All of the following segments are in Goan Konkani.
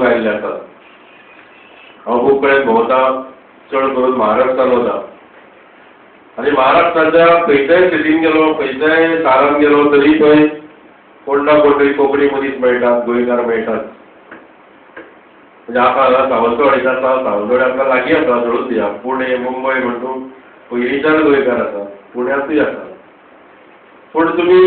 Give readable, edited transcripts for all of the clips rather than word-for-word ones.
आयिल्ले आसात. हांव खूब कडेन भोंवता, चड करून महाराष्ट्रान वता आनी महाराष्ट्राच्या खंयच्याय सिटीन गेलो, खंयच्याय शारान गेलो तरी थंय कोण ना कोण तरी कोंकणी मनीस मेळटात, गोंयकार मेळटात. म्हणजे आतां हांगा सावंतवाडीच आसा, सावंतवाडी आमकां लागीं आसा, सोडून दिया. पुणे, मुंबय म्हणटू पयलींच्यान गोंयकार आसा, पुण्यांतूय आसा. पूण तुमी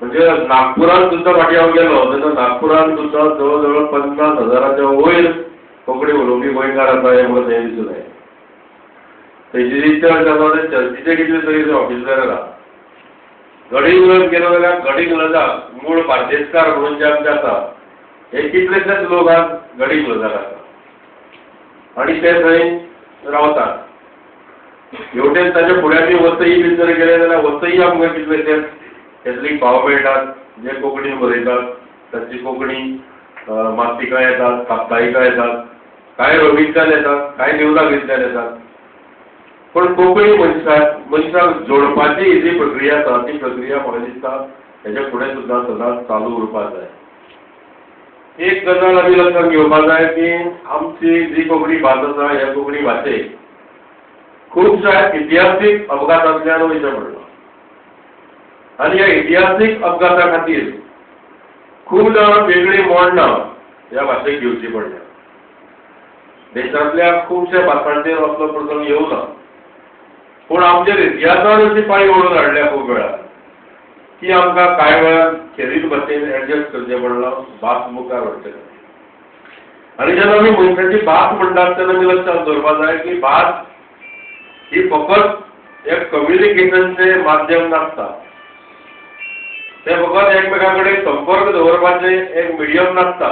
म्हणजे नागपुरान सुद्दां फाटीं हांव गेलो तेन्ना नागपुरान सुद्दां जवळ जवळ 50,000च्या वयर कोंकणी उलोवपी गोंयकार आसा हें म्हाका थंय दिसून आयलें. थंयची जी चर्च आसा ते चर्चीचे कितले तरी ऑफिसर आसा. गडहिंग्लज गेलो जाल्यार गडहिंग्लजाक मूळ बार्देसकार म्हणून जे आमचे आसा हे कितलेशेच लोक आज गडहिंग्लजाक आसा आनी ते थंय रावतात. हेवटेन ताच्या फुडें आमी वसई बी जर गेले जाल्यार वसई आमकां कितलेशेच कॅथलीक भाव मेळटात जे कोंकणी बरयतात, तांची कोंकणी मासिकां येतात, साप्ताहिकां येतात, कांय रवींतल्यान येतात, कांय निवदांतल्यान येतात. पूण कोंकणी मनशाक जोडपाची ही जी प्रक्रिया आसा ती प्रक्रिया म्हाका दिसता हेच्या फुडें सुद्दां सदांच चालू उरपाक जाय. एक गजाल आमी लक्षांत घेवपाक जाय की आमची जी कोंकणी भास आसा ह्या कोंकणी भाशेक खुबश्या इतिहासीक अपघातांतल्यान वयचें पडलां आनी ह्या इतिहासीक अपघाता खातीर खूब जाणां वेगळीं मोडणां ह्या भाशेक घेवची पडल्या. देशांतल्या खुबश्या भासांचेर असलो प्रसंग येवना, पूण आमचेर इतिहासान अशी पाळी ओडून हाडल्या खूब वेळार की आमकां कांय वेळार खेरीत भाशेन एडजस्ट करचें पडलां भास मुखार व्हरचे खातीर. आनी जेन्ना आमी मनशाची भास म्हणटात तेन्ना आमी लक्षांत दवरपाक जाय की भास ही फकत एक कम्युनिकेशनचें माध्यम नासता, तें फकत एकमेकां कडेन संपर्क दवरपाचें एक मिडियम नासता.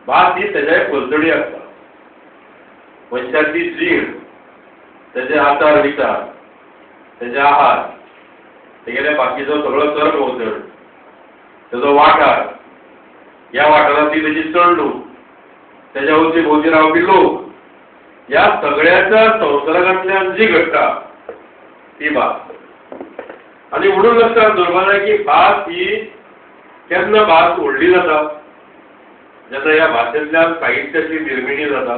भास ही तेज्याय पलतडी आसता. मनशाची जीण, तेजे आचार विचार, तेजे आहार, तेगेले बाकीचो सगळो सरभोंवतण, तेजो वाठार, ह्या वाठारांतली तेजी चलणूक, तेज्या अवती भोंवती रावपी लोक, ह्या सगळ्याच्या संसर्गांतल्यान जी घडटा ती भास. आनी म्हणून लक्षांत दवरपाक जाय की भास ही केन्ना भास व्हडली जाता जेन्ना ह्या भाशेंतल्यान साहित्याची निर्मिणी जाता,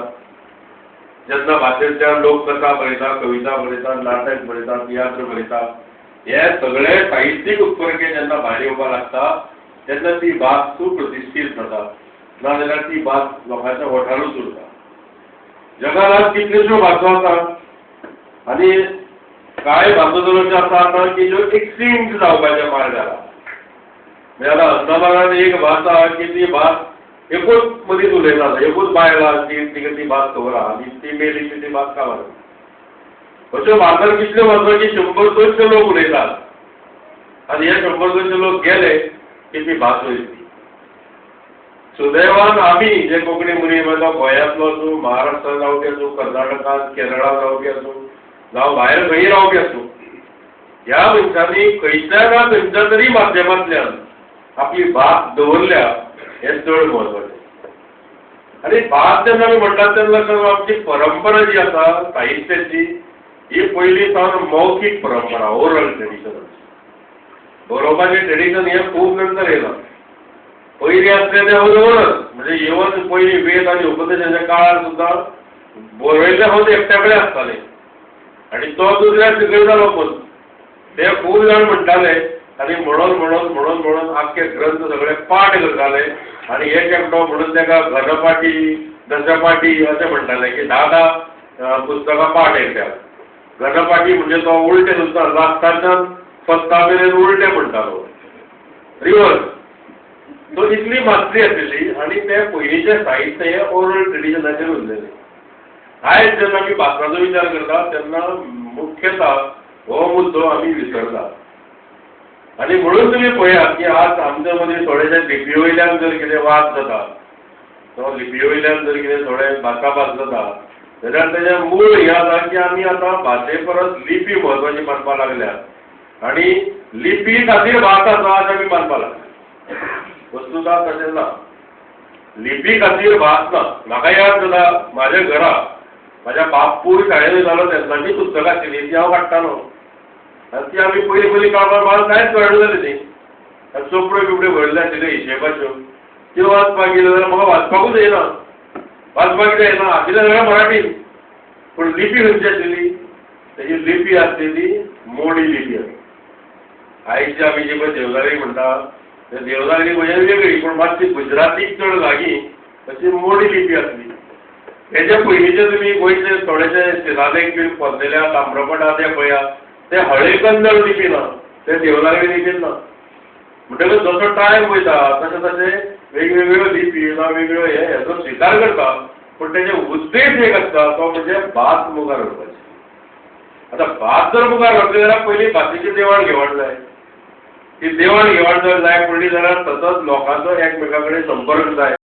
जेन्ना भाशेंतल्यान लोक कथा बरयता, कविता बरयता, नाटक बरयता, तियात्र बरयता, हे सगळे साहित्यीक उत्फर्के जेन्ना भायर येवपाक लागता तेन्ना ती भास सुप्रतिश्ठीत जाता, नाजाल्यार ती भास लोकांच्या ओठारूच उरता. जगात आज कितल्योश्यो भासो आसात आनी कांय भासो जर अश्यो आसा आतां की ज्यो एक्सटिंक्ट जावपाच्या मार्गार आसा. म्हणजे आतां अंदमानान एक भास आसा की ती भास एकूच मनीस उलयता, एकूच बायल आसा ती तिका ती भास खबर आसा आनी ती मेली की ती भास काबार. अश्यो भासार कितल्यो भासो की 100-200 लोक उलयतात आनी हे 100-200 लोक गेले की ती भास वयतली. सुदैवान आमी जे कोंकणी मनीस तो गोंयांतलो आसूं, महाराष्ट्रान रावपी आसूं, कर्नाटकान, केरळान रावपी आसूं, जावं भायर खंय रावपी आसूं, ह्या मनशांनी खंयच्या ना खंयच्या तरी माध्यमांतल्यान आपली भास दवरल्या हें चड म्हत्वाचें. आनी भास जेन्ना आमी म्हणटात तेन्ना लक्षांत आमची परंपरा जी आसा साहित्याची ही पयलीं सावन मौखीक परंपरा, ओरल ट्रेडिशन. बरोवपाचें ट्रेडिशन हें खूब नंतर येयलां. पयलीं आसलें तें ओरल, म्हणजे इवन पयलीं वेद आनी उपदेशाच्या काळार सुद्दां बरयल्लें फक्त एकट्या कडेन आसतालें आनी तो दुसऱ्याक शिकयतालो. पण ते खूब जाण म्हणटाले आनी म्हणून म्हणून म्हणून म्हणून आख्खे ग्रंथ सगळे पाठ करताले आनी एक एकटो म्हणून ताका घनपाटी, दशपाटी अशें म्हणटाले की 10-10 पुस्तकां पाठ एकट्याक. घनपाटी म्हणजे तो उलटे सुद्दां लास्टाच्यान फस्ता मेरेन उलटे म्हणटालो, रिवर्स. सो इतली मास्त्री आशिल्ली आनी ते पयलींचें साहित्य हें ओरल ट्रेडिशनाचेर उरलेलें. आयज जेन्ना आमी भासाचो विचार करता तेन्ना मुख्यता हो मुद्दो आमी विसरता. आनी म्हणून तुमी पळयात की आज आमच्या मदीं थोडेशे लिपये वयल्यान जर कितें वाद जाता, तो लिपये वयल्यान जर कितें थोडे भासाभास जाता जाल्यार तेजें मूळ हें आसा की आमी आतां भाशे परस लिपी म्हत्वाची मानपाक लागल्या आनी लिपी खातीर भास आसा अशें आमी मानपाक लागल्या. वस्तुता तशें ना, लिपी खातीर भास ना. म्हाका याद जाता म्हाज्या घरा म्हाज्या बापूय शाळेंत वयतालो तेन्नाची पुस्तकां आशिल्लीं ती हांव काडटालो आनी ती आमी पयलीं पयलीं काडपाक म्हाका कांयच कळना जालें. ती आनी चोपड्यो बिपड्यो भरिल्ल्यो आशिल्ल्यो हिशेबाच्यो. त्यो वाचपाक गेल्यो जाल्यार म्हाका वाचपाकूच येना, वाचपाक कितें येना, आशिल्लें सगळें मराठीन. पूण लिपी खंयची आशिल्ली? तेजी लिपी आसलेली मोडी लिपी आसली. आयची आमी जी पळय देवनागरी म्हणटा ते देवनागरी म्हणजे वेगळी, पूण मातशी गुजरातीक चड लागीं तशी मोडी लिपी आसली. हेजे पयलींचे तुमी गोंयचे थोडेशे शिलालेख बीन पोरलेल्या ताम्रपट आहा ते पळया, ते हळेकन्नड लिपी ना, ते देवनागरी लिपीन ना. म्हणटकच जसो टायम वयता तशें तशें वेगवेगळ्यो लिपी जावं वेगवेगळ्यो हे हेजो स्विकार करता, पूण तेजे उद्देश एक आसता तो म्हणजे भास मुखार व्हरपाची. आतां भास जर मुखार व्हरतली जाल्यार पयलीं भाशेची देवाण घेवाण जाय. ती देवाण घेवाण जर जाय पडली जाल्यार सतत लोकांचो एकमेकां कडेन संपर्क जाय.